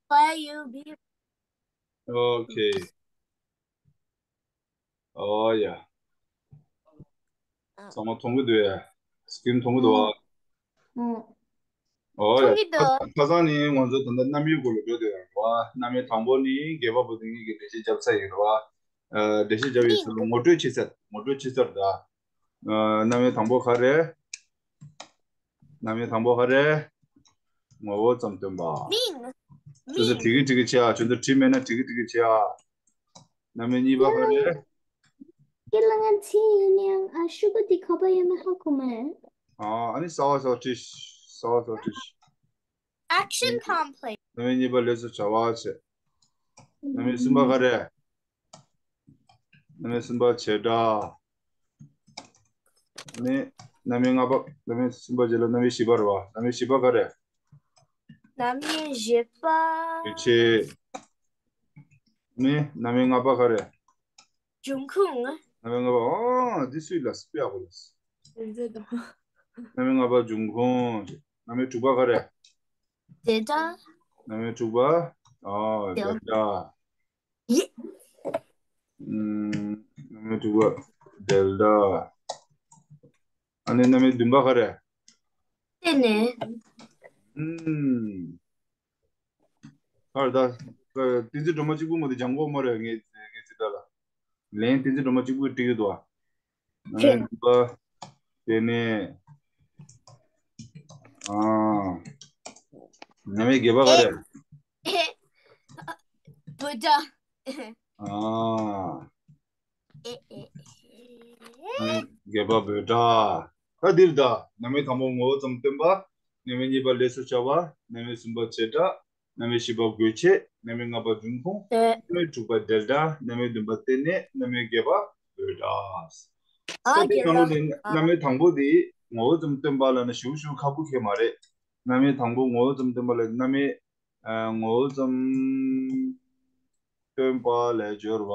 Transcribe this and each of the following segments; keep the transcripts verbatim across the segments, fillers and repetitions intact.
play you be. Okay. Oh yeah. ཚང་མ་མཐོང་གི་འདུག་ཡ། སི་ཀི་རིན་མཐོང་གི་འདུག་ཨ། ཨོ་ཡ། མཐོང་གི་འདུག་ཁ་སང་ནི་ང་ཚོ་ད་ལྟ་རྣམ་དབྱེ་སྐོར་ལ་འགྲོ་འདོད་ཡོད་རེད་བ། རྣམ་དབྱེ་དང་པོ་ནི་རྒྱས་པ་པོ་དེ་གཉིས་ཀྱི་འགྲེལ་བཤད་བརྒྱབ་ཚར་ཡིན་རེད་བ། ཨ། འགྲེལ་བཤད་བརྒྱབ་ཡོད་ཚུལ་ལ་ངོ་སྤྲོད་བྱེད་ཚར། ངོ་སྤྲོད་བྱེད་ཚར་ད། ཨ། རྣམ་དབྱེ་དང་པོ་ག་རེ། རྣམ་དབྱེ་དང་པོ་ག་རེ། ངོ་བོ་ཙམ་སྟོན་པ། མིང་། ཁྱོད་ཚོ་མིང་། བྲིས་ཀྱི་བྲིས་ཀྱི་བྱེད་ཨ། ཁྱོད་ཚོ་བྲིས་མེད་ན་བྲིས་ཀྱི་བྲིས་ཀྱི་བྱེད་ཨ། རྣམ་དབྱེ་གཉིས་པ་ག་རེ། ཁྱེད་ལ་ང་ཚིག་ཡིན་ཡང་ཨ་ཤུ་གུ་འདི་ག་པར་ཡོད་མེད་ཧ་གོ་མེད། ཨ། ཨ་ནི་གསར་པ་གསར་པ་བྲིས། གསར་པ་གསར་པ་བྲིས། Action time, please. རྣམ་དབྱེ་གཉིས་པ་ལས་སུ་བྱ་བ་བྱེད། རྣམ་དབྱེ་གསུམ་པ་ག་རེ། རྣམ་དབྱེ་གསུམ་པ་བྱེད་སྒྲ། ནི། རྣམ་དབྱེ་ལྔ་པ། རྣམ་དབྱེ་གསུམ་པ་བྱེད་ལ་རྣམ་དབྱེ་བཞི་པ་རེད་བ། རྣམ་དབྱེ་བཞི་པ་ག་རེ། རྣམ་དབྱེ་བཞི་པ། ཡོ་བྱད། ནི། རྣམ་དབྱེ་ལྔ་པ་ག་རེ། འབྱུང་ཁུངས། རྣམ་དབྱེ་ལྔ་པ། ཨོ། འདི་སུས་ལ་སྤེ་ཨ་གོ་ལ། རྣམ་དབྱེ་ལྔ་པ་འབྱུང་ཁུངས། རྣམ་དབྱེ་དྲུག་པ་ག་རེ། དེ་འདྲ། རྣམ་དབྱེ་དྲུག་པ། ཨོ། དེ་འདྲ། ཡེ། ཨུམ། རྣམ་དབྱེ་དྲུག་པ་དེ་འདྲ། ཨ་ནི་རྣམ་དབྱེ་བདུན་པ་ག་རེ། བརྟེན་ནས། ཨུམ། ཨར་ད། བསྟན་འཛིན་སྒྲོལ་མ་གཅིག་པུ་མ་དེ་སྦྱང་དགོས་མ་རེད། ངས་ངས་ཚིག་ད་ལ། ལན་བསྟན་འཛིན་སྒྲོལ་མ་གཅིག་པུ་བྲིས་ཀྱི་འདུག་ཨ། ཁྱེད། ཨ། དེ་ནས། ཨ། རྣམ་དབྱེ་བརྒྱད་པ་ག་རེ། བུ་ད། ཨ། ཨེ་ཨེ་ཨེ། རྣམ་དབྱེ་བརྒྱད་པ་བུ་ད། ད་འདིར་ད། རྣམ་དབྱེ་དང་པོ་ངོ་བོ་ཙམ་སྟོན་པ། རྣམ་དབྱེ་གཉིས་པ་ལས་སུ་བྱ་བ། རྣམ་དབྱེ་གསུམ་པ་བྱེད་སྒྲ། རྣམ་དབྱེ་བཞི་པ་དགོས་ཆེད། རྣམ་དབྱེ་ལྔ་པ་འབྱུང་ཁུངས། དེ། རྣམ་དབྱེ་དྲུག་པ་འབྲེལ་སྒྲ། རྣམ་དབྱེ་བདུན་པ་རྟེན་གནས། རྣམ་དབྱེ་བརྒྱད་པ་བུ་ད། ཨ། ད་དེ་རྒྱལ་ནང་ལོ་ལ། དེ་རྣམ་དབྱེ་དང་པོ་དེ་ངོ་བོ་ཙམ་སྟོན་པ་ལབ་ན་ཞེ་པོ་ཞེ་པོ་ཁག་པོ་ཁེལ་མ་རེད། རྣམ་དབྱེ་དང་པོ་ངོ་བོ་ཙམ་སྟོན་པ་ལ་རྣམ་དབྱེ། ཨ། ངོ་བོ་ཙམ་སྟོན་པ་ལ་སྦྱོར་བ།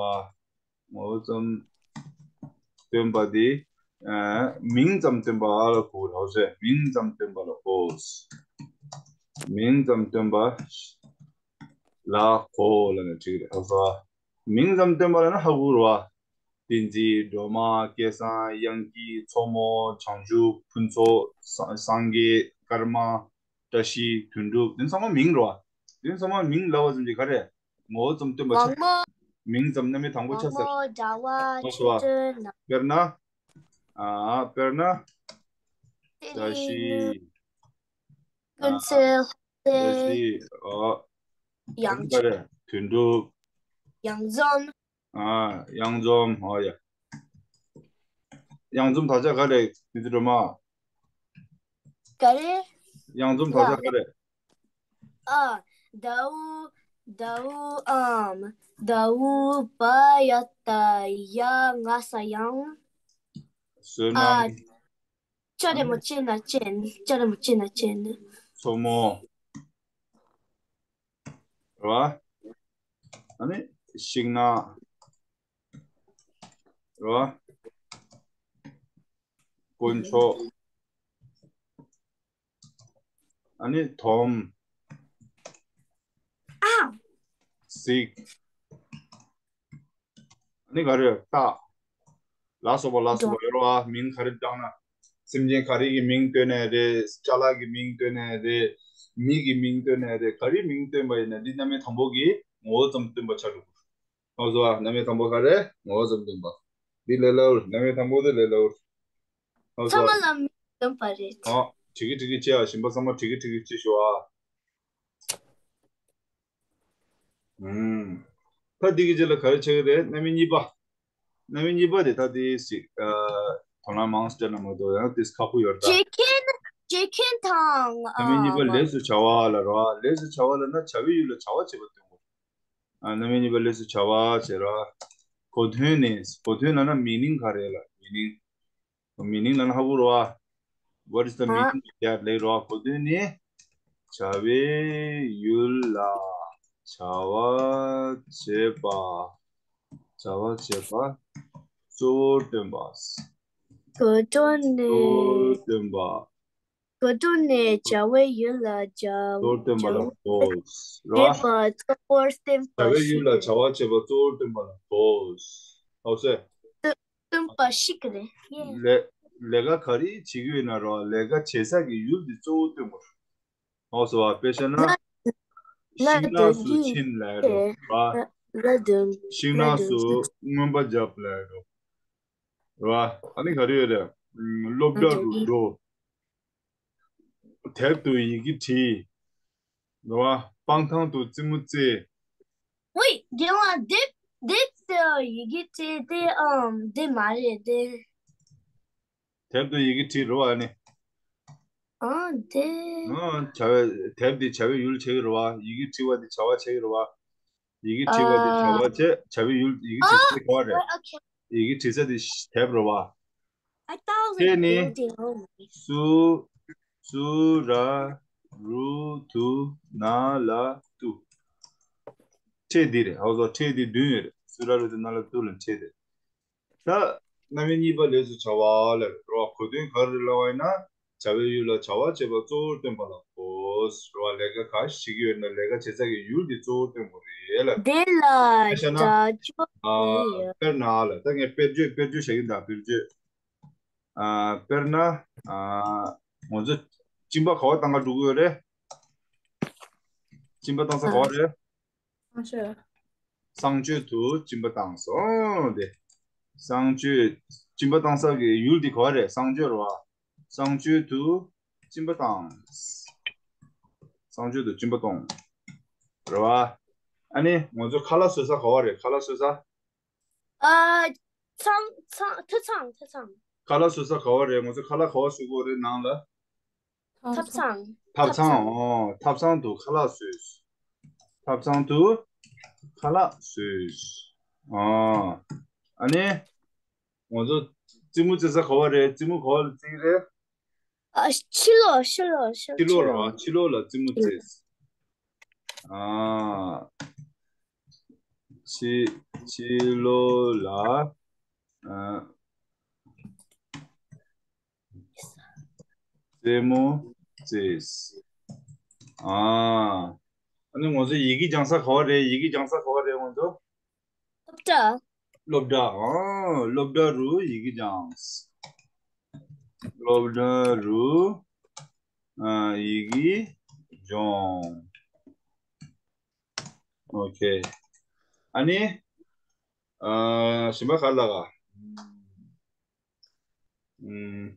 ངོ་བོ་ཙམ་སྟོན་པ་དེ། ཨ། མིང་ཙམ་སྟོན་པ་ལ་གོ་རོགས་ཟེར། མིང་ཙམ་སྟོན་པ་ལ་གོ། མིང་ཙམ་སྟོན་པ་ལ་གོ་ལབ་ནས་བྲིས་རེད། ཧ་གོ། མིང་ཙམ་སྟོན་པ་ལབ་ན་ཧ་གོ་རོ། བསྟན་འཛིན། སྒྲོལ་མ། སྐལ་བཟང་། དབྱངས་སྐྱིད། མཚོ་མོ། བྱང་ཆུབ། ཕུན་ཚོགས། ས། སངས་རྒྱས། ཀརྨ། བཀྲ་ཤིས། དོན་གྲུབ། དེ་ཚང་མ་མིང་རེད་བ། དེ་ཚང་མ་མིང་ལབ་པ་ཙམ་གྱིས་ག་རེ། ངོ་བོ་ཙམ་སྟོན་པ་ཆགས། མང་མོ། མིང་ཙམ་རྣམ་དབྱེ་དང་པོ་མང་ཆགས་ཚར། མོ། ཟླ་བ། ཨོ་སོ། ཆུ་སྟོན། དཔེར་ན། ཨ། དཔེར་ན། བཀྲ་ཤིས། ཀུན་གསལ། བཀྲ་ཤིས། ཨོ། ཡང་ག་རེ། དོན་གྲུབ། གཡང་འཛོམས། ཨ། གཡང་འཛོམས། ཨོ་ཡ། གཡང་འཛོམས་དག་ཆ་ག་རེ། དེ་ཚོ་སྒྲོལ་མ། ག་རེ། གཡང་འཛོམས་དག་ཆ་ག་རེ། ཨ། ཟླ་བོ། ཟླ་བོའམ། ཟླ་བོ་བ་ཡ་བཏགས་གཡ་ང་ས་གཡང་། བསོད་ནམས། ཨ། ཅ་རེ་མོ་ཅེ་ན་ཅན། ཅ་རེ་མོ་ཅེ་ན་ཅན། མཚོ་མོ། རེད་བ། ཨ་ནི་ཤིང་ནགས། རེད་བ། དཀོན་མཆོག། ཨ་ནི་དོམ། ཨ། གཟིག། ཨ་ནི་ག་རེ། རྟགས། ལ་སོགས་པ་ལ་སོགས་པ་ཡོད་རེད་བ། མིང་ག་རེ་བཏགས་ན། སེམས་ཅན་ག་རེ་གི་མིང་བཏོན་ནའི་རེད། ཅ་ལག་གི་མིང་བཏོན་ནའི་རེད། མི་གི་མིང་བཏོན་ནའི་རེད། ག་རེ་མིང་བཏོན་པ་ཡིན་ན་འདི་རྣམ་དབྱེ་དང་པོ་གི་ངོ་བོ་ཙམ་སྟོན་པ་ཆགས་འགྲོ་གི་རེད། ཨོ་སོ། རྣམ་དབྱེ་དང་པོ་ག་རེ། ངོ་བོ་ཙམ་སྟོན་པ། འདི་ལས་སླ་པོ་རེད། རྣམ་དབྱེ་དང་པོ་དེ་ལས་སླ་པོ་རེད། ཨོ་སོ། ཚང་མ་ལ་མིང་སྟོན་པ་རེད། ཨོ། བྲིས་ཀྱི་བྲིས་ཀྱི་བྱེད་ཨ། གཞན་པ་ཚང་མ་བྲིས་ཀྱི་བྲིས་ཀྱི་བྱེད་ཤོག་ཨ། ཨུམ། ད་འདི་གི་རྗེས་ལ་ག་རེ་ཆགས་ཀྱི་རེད། རྣམ་དབྱེ་གཉིས་པ། རྣམ་དབྱེ་གཉིས་པ་དེ་ད་དེ་ཞིག་ཨ། དོ་སྣང་མང་སྤྲད་ན་མ་གཏོགས་ཡང་དེ་ཁག་པོ་ཡོད་ད། རྗེས་མཁན། རྗེས་མཁན་དང་། རྣམ་དབྱེ་གཉིས་པ་ཨ། ལས་སུ་བྱ་བ་ལ་རོ། ལས་སུ་བྱ་བ་ལ་ན་བྱ་བའི་ཡུལ་ལ་བྱ་བ་བྱེད་པ་སྟོན་དགོས། ཨ། རྣམ་དབྱེ་གཉིས་པ་ལས་སུ་བྱ་བ་བྱེད་ར། གོ་དོན་ནི། གོ་དོན་ལབ་ན་མི་ནིང་ག་རེ་ལ། མི་ནིང་། མི་ནིང་ལབ་ན་ཧ་གོ་རེད་བ། What is the meaning of that? ལབ་རོ། གོ་དོན་ནི། བྱ་བའི་ཡུལ་ལ་བྱ་བ་བྱེད་པ། བྱ་བ་བྱེད་པ། གཙོ་བོར་སྟོན་པ། གོ་དོན་ནི། གཙོ་བོར་སྟོན་པ། གོ་དོན་ནི་བྱ་བའི་ཡུལ་ལ་བྱ་གཙོ་བོར་སྟོན་པ་ལ་གོ། རེད་བ། བྱེད་པ་གཙོ་བོར་སྟོན་པ་བྱ་བའི་ཡུལ་ལ་ཞིག་བྱ་བ་བྱེད་པ་གཙོ་བོར་སྟོན་པ་ལ་གོ། ཨོ་སེ། སྟོན་པ་ཞིག་རེད། ལས་ལས་ཀ་ག་རེ་བྱེད་ཀྱི་ཡོད་ན་རོ། ལས་ཀ་བྱེད་ས་གི་ཡུལ་དེ་གཙོ་བོར་སྟོན་དགོས། ཨོ་སོ་བ། དཔེ་བཤད་ན། ལ་ཤིང་ནགས་སུ་ཕྱིན་ལབ་རོ། ར། ལ་དོན་ཤིང་ནགས་སུ་རྔོན་པ་བརྒྱབ་ལབ་རོ། ར། ཨ་ནི་ག་རེ་ཡོད་རེད། སློབ་གྲྭ་རུ་འགྲོ། དེབ་ཏུ་ཡི་གེ་བྲིས། རེད་བ། སྤང་ཐང་དུ་རྩེད་མོ་རྩེ། ཝེ། རྒན་ལགས། དེབ་དེབ་ཏུ་ཡི་གེ་བྲིས་ཏེ་ཨམ་དེ་མ་རེད་དེ། དེབ་ཏུ་ཡི་གེ་བྲིས་རེད་བ་ཨ་ནི། ཨ་དེ། ཨ་བྱ་བའི་དེབ་དེ་བྱ་བའི་ཡུལ་བྱེད་ཀྱི་རེད་བ། ཡི་གེ་བྲིས་པ་དེ་བྱ་བ་བྱེད་ཀྱི་རེད་བ། ཡི་གེ་བྲིས་པ་དེ་བྱ་བ་བྱེད། བྱ་བའི་ཡུལ། ཡི་གེ་བྲིས་ས་དེ་ག་བ་རེད། ཨ་ཨོ་ཁེ། ཡི་གེ་བྲིས་ས་དེ་དེབ་རེད་བ། I thought it was ཁྱེད་ནི་building only. སུ། སུ་ར། རུ། དུ། ན་ལ། ཏུ། ཕྲད་འདི་རེད། ཧའོ་སོ། ཕྲད་འདི་བདུན་ཡོད་རེད། སུ་ར། རུ། དུ། ན་ལ། ཏུ་ལ་ཕྲད་དེ། ད་རྣམ་དབྱེ་གཉིས་པ་ལས་སུ་བྱ་བ་ལ་རོ། གོ་དོན་ག་རེ་ལབ་པ་ཡིན་ན། བྱ་བའི་ཡུལ་ལ་བྱ་བ་བྱེད་པ་གཙོ་བོར་སྟོན་པ་ལ་གོ། རོ། ལས་ཀ་ག་ཞིག་ཡོད་ན་ལས་ཀ་བྱེད་ས་གི་ཡུལ་དེ་གཙོ་བོར་སྟོན་དགོས་རེད་ལ། དེ་ལ་དཔེར་ན། དྲ་ཅོ་ཨ། དེ་ཡོད། དཔེར་ན་ལ། ད་ངས་དཔེར་བརྗོད་དཔེར་བརྗོད་བྱ་གི་ཡིན་ད། དཔེར་བརྗོད། ཨ། དཔེར་ན། ཨ། ང་ཚོ་གཅིན་པ་ག་བ་བཏང་ག་འགྲོ་གི་ཡོད་རེད། གཅིན་པ་བཏང་ས་ག་བ་རེད། གསང་སྤྱོད། གསང་སྤྱོད་དུ་གཅིན་པ་བཏང་སོང་སྟེ། གསང་སྤྱོད། གཅིན་པ་བཏང་ས་གི་ཡུལ་འདི་ག་བ་རེད། གསང་སྤྱོད་རེད་བ། གསང་སྤྱོད་དུ་གཅིན་པ་བཏང་། གསང་སྤྱོད་དུ་གཅིན་པ་གཏོང་། རེད་བ། ཨ་ནི་ང་ཚོ་ཁ་ལག་བཟོ་ས་ག་བ་རེད། ཁ་ལག་བཟོ་ས། ཨ། ཚང་ཚང་ཐབ་ཚང་ཐབ་ཚང་། ཁ་ལག་བཟོ་ས་ག་བ་རེད། ང་ཚོ་ཁ་ལག་ག་བ་བཟོ་གི་ཡོད་རེད་ནང་ལ། ཐབ་ཚང་། ཐབ་ཚང་། ཨོ། ཐབ་ཚང་དུ་ཁ་ལག་བཟོས། ཐབ་ཚང་དུ་ཁ་ལག་བཟོས། ཨོ། ཨ་ནི། ང་ཚོ་རྩེད་མོ་རྩེ་ས་ག་བ་རེད། རྩེད་མོ་ག་བ་ལ་རྩེ་གི་རེད། ཨ། ཕྱི་ལོགས། ཕྱི་ལོགས། ཕྱི་ཕྱི་ལོགས་ལ། ཕྱི་ལོགས་ལ་རྩེད་མོ་རྩེས། ཨ། ཕྱི་ཕྱི་ལོགས་ལ། ཨ། རྩེད་མོ་རྩེས། ཨ། ཨ་ནི་ང་ཚོ་ཡི་གེ་སྦྱང་ས་ག་བ་རེད། ཡི་གེ་སྦྱང་ས་ག་བ་རེད་ང་ཚོ། སློབ་གྲྭ། སློབ་གྲྭ། ཨ། སློབ་གྲྭ་རུ་ཡི་གེ་སྦྱངས། སློབ་གྲྭ་རུ། ཨ། ཡི་གེ་སྦྱོང་། ཨོ་ཁེ། ཨ་ནི། ཨ། གཞན་པ་ག་རེ་ལབ་ག། ཨུམ།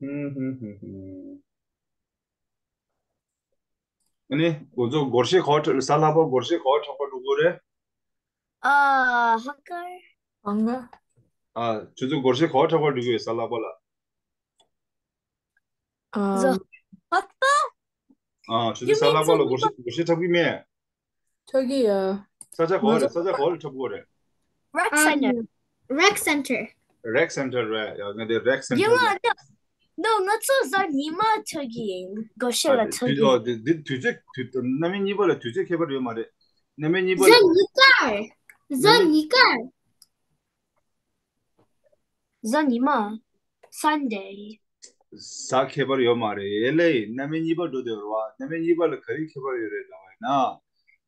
ཨ་ནི་ང་ཚོ་སྒོར་གཞས་ག་བ་འཁྲབ། གཟའ་ལྷག་པ་སྒོར་གཞས་ག་བ་འཁྲབ་པར་འགྲོ་གི་རེད། ཨ། ལྷག་དཀར། ལྷག་དཀར། ཨ། ཁྱོད་ཚོ་སྒོར་གཞས་ག་བ་འཁྲབ་པར་འགྲོ་གི་ཡོད། གཟའ་ལྷག་པ་ལ། ཨ། ལྷག་པ། ཨ། ཁྱོད་ཚོ་གཟའ་ལྷག་པ་ལ་སྒོར་གཞས་སྒོར་གཞས་འཁྲབ་ཀྱི་མེད། འཁྲབ་ཀྱི་ཡོད། ས་ཆ་ག་བ་རེད། ང་ཚོ་ས་ཆ་ག་བ་ལ་འཁྲབ་དགོས་རེད། Rec Center། Rec Center། Rec Center རེད་ཡ། ང་དེ་Rec Center རེད། ཡ། ང་ཚོ་གཟའ་ཉི་མ་འཁྲབ་ཀྱི་ཡིན། སྒོར་གཞས་ལ་འཁྲབ་ཀྱི་ཡིན། དུས་ཚོད་དུས་ཚོད་རྣམ་དབྱེ་གཉིས་པ་ལ་དུས་ཚོད་ཁྱད་པར་ཡོད་མ་རེད། རྣམ་དབྱེ་གཉིས་པ་ལ། གཟའ་ཉི་ཤུ། གཟའ་ཉི་ཤུ། གཟའ་ཉི་མ། Sunday། གཟའ་ཁྱད་པར་ཡོད་མ་རེད་ལེ། རྣམ་དབྱེ་གཉིས་པ་འགྲོ་དེ་རེད་བ། རྣམ་དབྱེ་གཉིས་པ་ལ་ག་རེ་ཁྱད་པར་ཡོད་རེད་ལབ་པ་ཡིན་ན།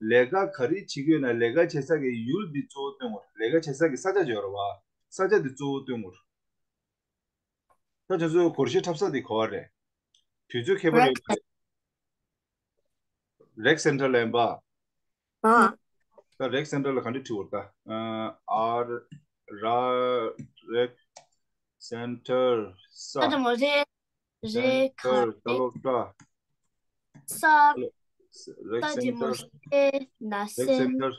ལས་ཀ་ག་རེ་བྱེད་ཀྱི་ཡོད་ན་ལས་ཀ་བྱེད་ས་གི་ཡུལ་འདི་གཙོ་བོ་སྟོན་དགོས། ལས་ཀ་བྱེད་ས་གི་ས་ཆ་ཡོད་རེད་བ། ས་ཆ་འདི་གཙོ་བོ་སྟོན་དགོས། ད་ཁྱོད་ཚོའི་སྒོར་གཞས་འཁྲབ་ས་དེ་ག་བ་རེད། དུས་ཚོད་ཁྱད་པར་ཡོད་མ་རེད། Rec Center ལ་ཡིན་པ། ཨ། ད་Rec Center ལ་ག་འདྲ་བྲིས་པར་ད། ཨ། R Rec Center ས། ད་དེ་མོ་རེད། རེད། ག་Center ད་རེད། སློབ་གྲྭ། ས། Rec Center། ད་དེ་མོ་རེད། ན་Rec སེམས། Center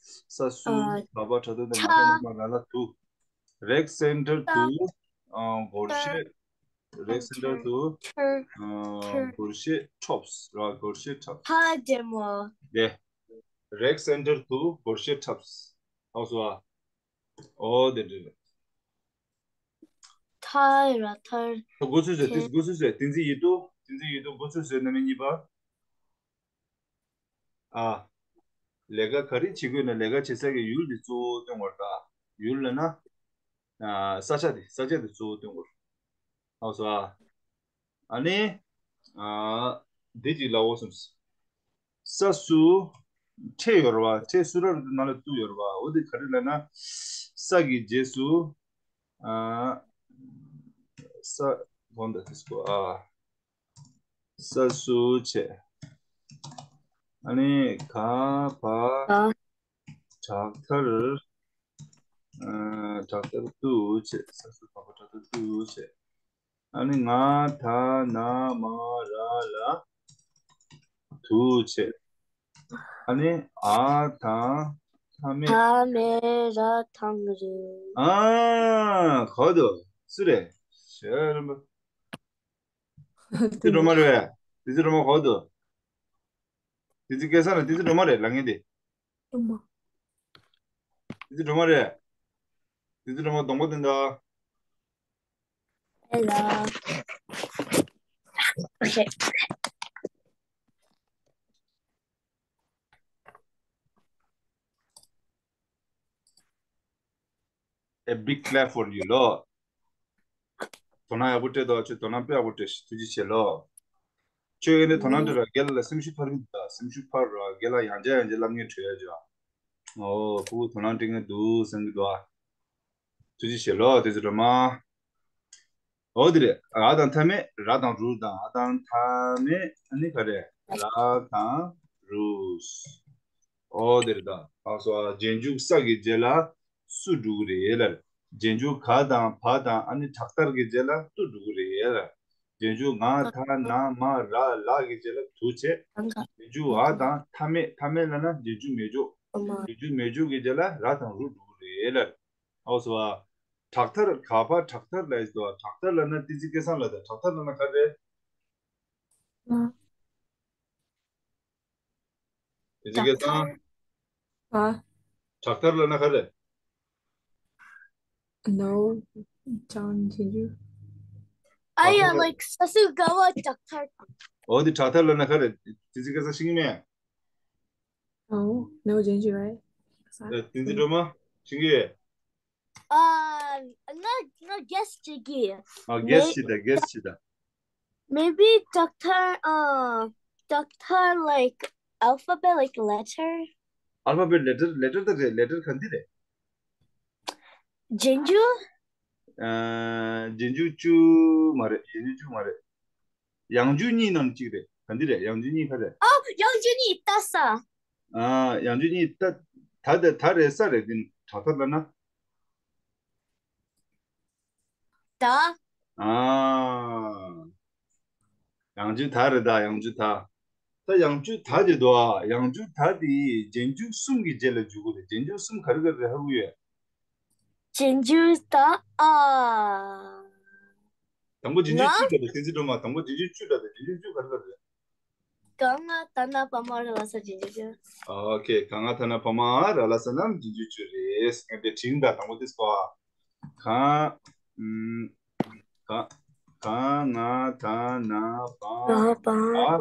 ས་སུ། ཨ། ལ་བ་ཁྲ་དོ་དེ་མ་ཁ་ནི་མ་ལ་ལ་དུ། Rec Center དུ། ཨ། སྒོར་གཞས། Rec Center དུ། ཨ། སྒོར་གཞས་འཁྲབ་ར། སྒོར་གཞས་འཁྲབ། ཧ། དེ་མོ། དེ། Rec Center དུ་སྒོར་གཞས་འཁྲབ། ཧ་གོ་སོང་ཨ། ཨོ་དེ་འདྲ་རེད། ཐར་ར་ཐར། འགོ་ཚུགས་ཟེར། དེ་འགོ་ཚུགས་ཟེར། བསྟན་འཛིན་ཡིད་དུ། བསྟན་འཛིན་ཡིད་དུ་འགོ་ཚུགས་ཟེར། རྣམ་དབྱེ་གཉིས་པ། ཨ། ལས་ཀ་ག་རེ་བྱེད་དགོས་ན་ལས་ཀ་བྱེད་ས་གི་ཡུལ་དེ་གཙོ་བོ་སྟོན་དགོས་རེད་ད། ཡུལ་ལབ་ན། ཨ། ས་ཆ་དེ། ས་ཆ་དེ་གཙོ་བོ་སྟོན་དགོས་རེད། ཧ་གོ་སོང་ཨ། ཨ་ནི། ཨ། འདི་གཅིག་ལབ་འོ་སོང་། ས་སུ་ཁྲེ་ཡོད་རེད་བ། ཁྲེ་སུ་ར་རུ་ནང་ལ་ཏུ་ཡོད་རེད་བ། འོ་དེ་ག་རེ་ལབ་ན། ས་གི་རྗེས་སུ། ཨ། ས། གོང་དུ་དེ་སྐོར་ཨ། ས་སུ་བྱས། ཨ་ནི་ག་བ། ཨ། དྲག་མཐར། ཨ། དྲག་མཐར་ཏུ་བྱས། ས་སུ་བ་བ་དྲག་མཐར་ཏུ་བྱས། ཨ་ནི་ང་ད་ན་མ་ར་ལ་དུ་བྱས། ཨ་ནི་ཨ་དང་མཐའ་མེད། མཐའ་མེད་ར་དང་རུ། ཨ། གོ་འདུག་སུ་རེད། ཤེས་རམ་པ། ཏི་ཙི་སྒྲོལ་མ་རེད། ཏི་ཙི་སྒྲོལ་མ་གོ་འདུག་ཏི་ཙི་སྐལ་བཟང་ལ་ཏི་ཙི་སྒྲོལ་མ་རེད་ལབ་མཁན་དེ། སྒྲོལ་མ། ཏི་ཙི་སྒྲོལ་མ་རེད། ཏི་ཙི་སྒྲོལ་མ་གདོང་པ་སྟོན་དང་། Hello. Okay. A big clap for you ལོ། དོ་སྣང་ཡག་པོ་སྤྲད་དོ། ཁྱོད་དོ་སྣང་དཔེ་ཡག་པོ་སྤྲད་ཤག་ཐུགས་རྗེ་ཆེ་ལོ། ཁྱོད་ཀྱིས་ནི་དོ་སྣང་སྤྲད་ར་རྒན་ལགས་ལ་སེམས་ཤུགས་འཕར་གི་འདུག་སེམས་ཤུགས་འཕར་ར་རྒན་ལགས་ཡང་བསྐྱར་ཡང་བསྐྱར་ལབ་མཁན་བྲོས་ཡ་ཅིག་ཨོ་ཕྲུ་གུ་དོ་སྣང་སྤྲད་མཁན་འདུག་བསམ་གི་འདུག་ཨ། ཐུགས་རྗེ་ཆེ་ལོ། ཏི་ཙི་སྒྲོལ་མ། འོ་དེ་རེད། ར་དང་མཐའ་མེད། ར་དང་རུ་དང་། ར་དང་མཐའ་མེད། ཨ་ནི་ག་རེ། ར་དང་རུ། འོ་དེ་རེད་ད། ཨ་སོ། རྗེས་འཇུག་ས་གི་རྗེས་ལ་སུ་འགྲོ་གི་རེད་ལབ། རྗེས་འཇུག་ག་དང་བ་དང་ཨ་ནི་དྲག་མཐར་གི་རྗེས་ལ་ཏུ་འགྲོ་གི་རེད་ལབ། རྗེས་འཇུག་ང་ད་ན་མ་ར་ལ་གི་རྗེས་ལ་དུ་བྱས། རྗེས་འཇུག་འ་དང་མཐའ་མེད། མཐའ་མེད་ལབ་ན་རྗེས་འཇུག་མེད་འཇོག་རྗེས་འཇུག་མེད་འཇོག་གི་རྗེས་ལ་ར་དང་རུ་འགྲོ་གི་རེད་ལབ། ཨོ་སོ་བ། དྲག་མཐར། ག་བ་དྲག་མཐར་ལབ་ཡོད་དོ། དྲག་མཐར་ལབ་ན་ཏི་ཙི་སྐལ་བཟང་ལ་དང་དྲག་མཐར་ལབ་ན་ག་རེ། ཨ། ཏི་ཙི་སྐལ་བཟང་། ཨ། དྲག་མཐར་ལབ་ན་ག་རེ། No. ཅང་ཅི་ཅུ། ཨ་ཡ། ཨ། Like ས་སུ་ག་བ་དྲག་མཐར་དང་། འོ་དེ་དྲག་མཐར་ལབ་ན་ག་རེ། ཏི་ཙི་སྐལ་བཟང་ཤེས་ཀྱི་མེད། Oh, no, Jinju, right? ཨ། ཏི་ཙི་སྒྲོལ་མ་ཤེས་ཀྱི་ཡོད། ཨ། ང་ང་guess བྱེད་ཀྱི། ཨ། guess བྱེད་དང་། guess བྱེད་དང་། Maybe དྲག་མཐར། ཨ། དྲག་མཐར་like alphabet, like letter. Alphabet, letter, letter ད་རེད། letter ག་འདི་རེད། རྗེས་འཇུག་ཨ། རྗེས་འཇུག་བཅུ་མ་རེད། རྗེས་འཇུག་བཅུ་མ་རེད། ཡང་འཇུག་གཉིས་ནང་གཅིག་རེད། ག་འདི་རེད། ཡང་འཇུག་གཉིས་ག་རེད། ཨོ། ཡང་འཇུག་གཉིས་ད་ས། ཨ། ཡང་འཇུག་གཉིས་ད། ད་དེ་ད་རེད། ས་རེད། འདི་དྲག་མཐར་ལབ་ན། ད། ཨ། ཡང་འཇུག་ད་རེད་ད། ཡང་འཇུག་ད། ད་ཡང་འཇུག་ད་དེ་འདུག་ཨ། ཡང་འཇུག་ད་དེ་རྗེས་འཇུག་གསུམ་གྱི་རྗེས་ལ་འཇུག་གི་རེད། རྗེས་འཇུག་གསུམ་ག་རེ་ག་རེ་རེད་ཧ་གོ་ཡོད། རྗེས་འཇུག་ད། ཨ། དང་པོ་རྗེས་འཇུག་ང་བཅུ་ད་དེ། ཏི་ཙི་སྒྲོལ་མ། དང་པོ་རྗེས་འཇུག་བཅུ་ད་དེ། རྗེས་འཇུག་བཅུ་ག་རེ་ག་རེ་རེད། ག་ང་ད་ན་བ་མ་ར་ལ་ས། རྗེས་འཇུག་བཅུ། ཨོ་ཁེ། ག་ང་ད་ན་བ་མ་ར་ལ་ས་རྣམས་རྗེས་འཇུག་བཅུ་རེད། ངས་དེ་བྲིས་ད། དང་པོ་དེ་སོ། ག། ཨམ། ག། ག་ང་ད་ན་བ་ད་བ་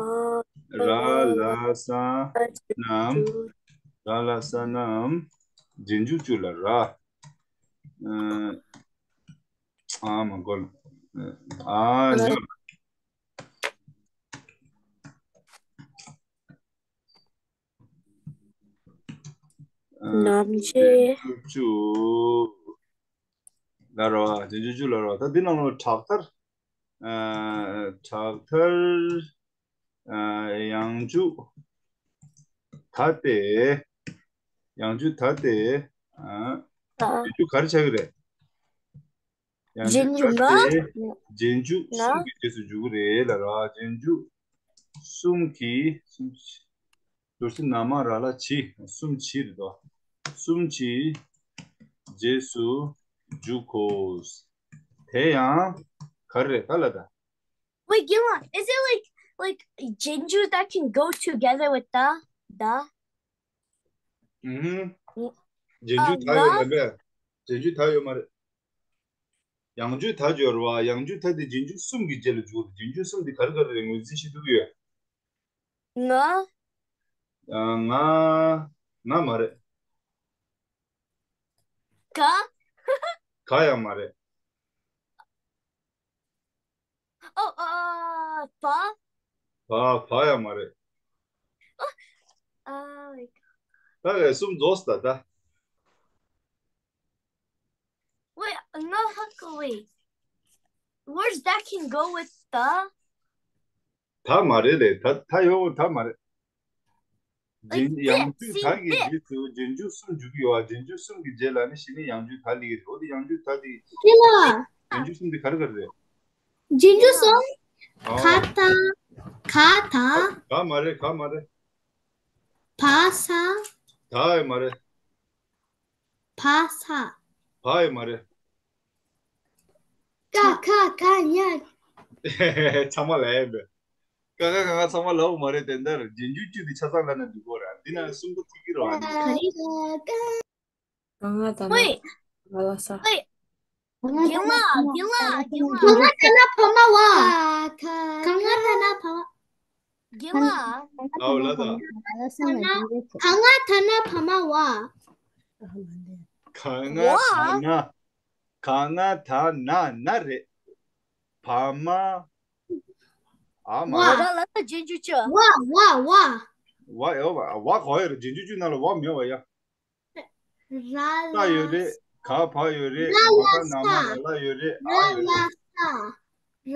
ར་ལ་ས་རྣམས། ར་ལ་ས་རྣམས་རྗེས་འཇུག་བཅུ་ལ་ར། ཨ། ཨ་མ་གོ་ལ། ཨ་ལ། ཨ། ནམ་ཞིག་རྗེས་འཇུག་བཅུ་ལ་ར། རྗེས་འཇུག་བཅུ་ལ་ར། ད་འདི་ནང་ལ་དྲག་མཐར། ཨ། དྲག་མཐར། ཨ། ཡང་འཇུག་ད་སྟེ། ཡང་འཇུག་ད་སྟེ། ཨ། ད། རྗེས་འཇུག་ག་རེ་ཆགས་ཀྱི་རེད། ཡང་འཇུག་རྗེས་འཇུག་ད་སྟེ། ན། རྗེས་འཇུག་ན། གསུམ་གྱི་རྗེས་སུ་འཇུག་གི་རེད་ལ་ར། རྗེས་འཇུག་གསུམ་གྱི། གསུམ་གྱི། རྡོར་སེམས་ན་མ་ར་ལ་ཇི། གསུམ་གྱི་རེད་དོ། གསུམ་གྱི་རྗེས་སུ་འཇུག་གོ། དེ་ཡང་ག་རེ་རེད་ད་ལ་ད། Wait, Gilma, is it like, like, རྗེས་འཇུག་that can go together with the, the? ཨུམ། རྗེས་འཇུག་ད་ཡོད་མ་རེད། རྗེས་འཇུག་ད་ཡོད་མ་རེད། ཡང་འཇུག་ད་སྦྱོར་བ། ཡང་འཇུག་ད་དེ་རྗེས་འཇུག་གསུམ་གྱི་རྗེས་ལ་འཇུག་རྗེས་འཇུག་གསུམ་དེ་ག་རེ་ག་རེ་རེད། ངོས་འཛིན་ཞིག་ཐུབ་ཀྱི་ཡོད། ང་། ཨ། ང་། ང་མ་རེད། ག་ག་ཡང་མ་རེད། ཨོ། ཨ། བ། བ་བ་ཡང་མ་རེད། Oh, ད་གས་གསུམ་རྫོགས་ད་ད། wait, no, how can we? Words that can go with the. ད་མ་རེད་ལེ། ད་ད་ཡོང་ད་མ་རེད། རྗེས་Like ཡང་this, འཇུག་see ད་གི་this. རྗེས་སུ་རྗེས་འཇུག་གསུམ་འཇུག་གི་ཡོད་པ། རྗེས་འཇུག་གསུམ་གྱི་རྗེས་ལ་ནི་གཞི་ནས་ཡང་འཇུག་ད་སླེབས་ཀྱི་རེད། འོ་དེ་ཡང་འཇུག་ད་དེ་ཀི་ལ། རྗེས་འཇུག་གསུམ་དེ་ག་རེ་ག་རེ་རེད། རྗེས་འཇུག་གསུམ། ཁ་ཨོ། ད། ཁ་ད། ག་མ་རེད། ག་མ་རེད། བ་ས། ད་ཡི་མ་རེད། བ་ས། བ་ཡི་མ་རེད། ཀ་ཁ་ག་ཉ། ཚང་མ་ལ་ཡིན་པས། ཀ་ཁ་ག་ང་ཚང་མ་ལའོ་མ་རེད། དེ་འདྲ་རྗེས་འཇུག་བཅུ་དེ་ཆ་ཚང་ལ་ན་འགྲིག་གོ་ར། འདི་ན་གསུམ་པོ་ཐིག་གི་རོ་ཨ་ནི། ག་རེ། ག་ང་ད་ན། Wait, ག་ལ་ས། wait. རྒན་ལགས། རྒན་ལགས། རྒན་ག་ང་ལགས། ད་ན་བ་མ་བ། ག་ང་ད་ན་བ་བ། རྒན་ལགས། ཨའོ་ལ་ད། ག་ང་ད་ན་བ་མ་བ། ག་ང་ད་ན། ག་ང་ད་ན་ན་རེད། བ་མ། ཨ་མ། བ། ད་ལ་ད་རྗེས་འཇུག་བཅུ། བ་བ་བ། བ་ཡོ་བ་བ་གོ་ཡོ་རེད། རྗེས་འཇུག་བཅུ་ནང་ལ་བ་མེད་བ་ཡ། ར་ས་ཡོད་རེད། ལ་ས། ག་བ་ཡོད་རེད། ར་མ་ལ་ག་ན་མ་ན་ལ་ཡོད་རེད། ཨ་ར་ཡོད་ལ་རེད། ས། ར་ལ་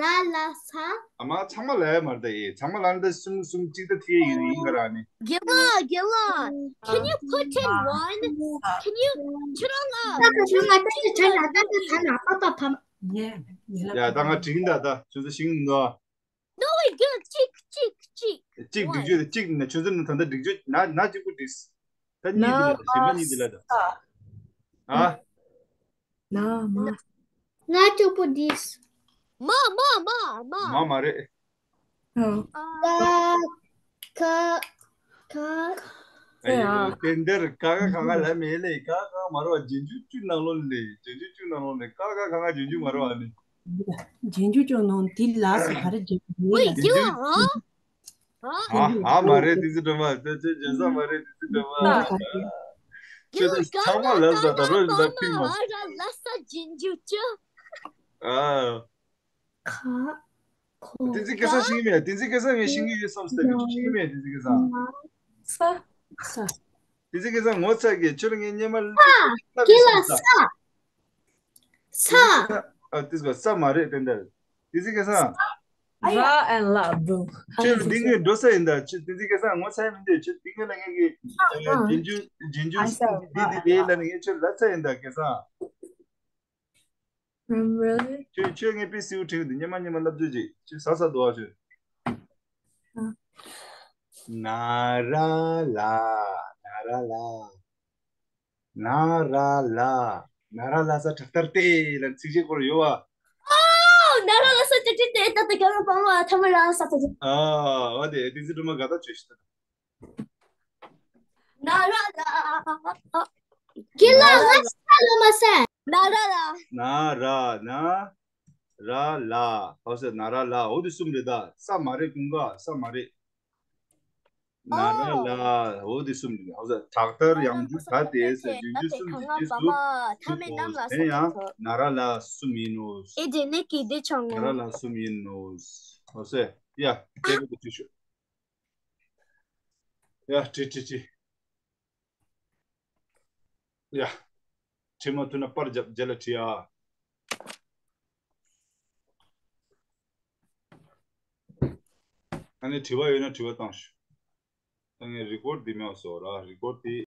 ས། ཨ་མ་ཚང་མ་ལ་ཡ་མ་རེད་ད། ཨེ་ཚང་མ་ལ་འདི་གསུམ་གསུམ་གཅིག་ད་ཐིག་ཡིན་ཡིན་ག་ར་ནི། རྒན་ལགས། རྒན་ལགས། Can you put in one? Can you ཁྱེད་རང་ལ། ད་ད་ད་ད་ད་ད་ད་ད་ད་ད་ན་པ་པ་བ་མ། ཉེ་ཉེ་ལ། ཡ་ད་ང་དྲིན་ད་ད་ཁྱོད་ཚོ་ཤིང་ནོ། No, we good. གཅིག་གཅིག་གཅིག་གཅིག་སྒྲིག་གཅོད་དེ་གཅིག་ནས་ཁྱོད་ཚོ་ནི་ད་ལྟ་སྒྲིག་གཅོད་ན་ན་གཅིག་པུ་བྲིས། ད་གཉིས་འདི་ལ་ཞེ་མ་གཉིས་འདི་ལ་ད། ཨ། ན་མ། ང་གཅིག་པུ་བྲིས། མ་མ་མ་མ། མ་མ་རེད། ཨོ། ཀ་ཁ་ཁ། ཨ་ཡོ་དེ་འདིར་ཀ་ཁ་ག་ང་ལ་མེད་ལེ། ཀ་ཁ་མ་རོ་རྗེས་འཇུག་བཅུ་ནང་ལོགས་ལེ། རྗེས་འཇུག་བཅུ་ནང་ལོགས་ལེ། ཀ་ཁ་ག་ང་རྗེས་འཇུག་མ་རོ་ཨ་ནི། རྗེས་འཇུག་ཅོ་ནང་དེ་ལ་ས་ག་རེ་རྗེས་འཇུག་ཡིན་ལ། Wait, you are? ཨ། ཨ་ཨ་མ་རེད། དེ་ཚོ་འགྲོ་མ་དེ་ཚོ་འཇོན་ས་མ་རེད། དེ་ཚོ་འགྲོ་མ་ཁྱོད་ཚོ་ཚང་མ་ལ་ཟ་ད་རོ་ཟ་ད་ཕིག་མ། ཨ་ར་ལ་ས་རྗེས་འཇུག་བཅུ། ཨ། ཁ་ཁོ། དེ་ཚོ་སྐད་ས་ཤེས་ཀྱི་མེད། དེ་ཚོ་སྐད་ས་ངས་ཤེས་ཀྱི་ཡོད་བསམ་སྟེ་གི་ཤེས་ཀྱི་མེད། དེ་ཚོ་སྐད་ས། ས། ས། དེ་ཚོ་སྐད་ས་ངོ་ཚ་གི་ཁྱོད་ངའི་སྙེ་མ་ལ་ཀི་ལ་ས། ས། ཨ་དེ་ཚོ་ས་མ་རེད། དེ་འདྲ་དེ་ཚོ་སྐད་ས། ར་ཨན་ལ་བུ། ཁྱོད་འདི་ངས་འགྲོ་ས་ཡིན་ད། ཁྱོད་དེ་ཚོ་སྐད་ས་ངོ་ཚ་ཡ་མི་འདུག་ཁྱོད་འདི་ངས་ལ་ངས་གི་རྗེས་འཇུག་རྗེས་འཇུག་འདི་འདི་རེད་ལ་ནི་ངས་ཁྱོད་ལ་ཚ་ཡིན་ད་སྐད་ས། Really? ཁྱོད་ཁྱོད་ངས་དཔེ་སིའུ་ཁྲིད་འདི་སྙེ་མ་སྙེ་མ་ལབ་རྒྱུ་ཅིག་ཁྱོད་ཟ་ས་འདུག་ཨ་ཁྱོད། ན་ར་ལ། ན་ར་ལ། ན་ར་ལ། ན་ར་ལ་ས་དྲག་ཏར་ཏེ་ལ་ཚིག་བཤད་སྐོར་ཡོད་བ། ཨོ། ན་ར་ལ་ས་ཏི་ཏི་ཏི་ཏི་ཏི་ག་ར་པང་ལ་ཐ་མ་ར་ས་ཏི་ཏི། ཨ་བ་དེ་དེ་ཚོ་སྒྲོལ་མ་དགའ་ཐག་ཆོད་ཤི་ད། ན་ར་ལ། ཀི་ལ་ང་ས་ལོ་མ་ས། ན་ར་ལ། ན་ར་ན། ར་ལ། ཧོ་སེ་ན་ར་ལ། འོ་དེ་གསུམ་རེད་ད། ས་མ་རེད། ཀུན་དགའ་ས་མ་རེད། ན་ར་ལ། འོ་དེ་གསུམ་རེད། ཧོ་སེ་དྲག་ཏར་ཡང་འཇུག་ག་དེ་སེ་རྗེས་འཇུག་གསུམ་གྱི་རྗེས་སུ་ཐུག་གོ། དེ་ཡང་ན་ར་ལ་གསུམ་ཡིན་ནོ། ཨེ་དེ་ནས་ཀི་དེ་ཆོག་ན་ར་ལ་གསུམ་ཡིན་ནོ། ཧོ་སེ་ཡ་དེ་བོ་དེ་ཅི་ཤོད། ཡ་ཁྲི་ཁྲི་ཁྲི། ཡ། ཁྲི་མ་ཐུབ་ན་པར་རྒྱབ་རྗེས་ལ་ཁྲི་ཨ། ཨ་ནི་དྲི་བ་ཡོད་ན་དྲི་བ་བཏང་ཤོག་ད་ངས་རི་ཀོར་འདི་མེད་བཟོ་ར། རི་ཀོར་འདི།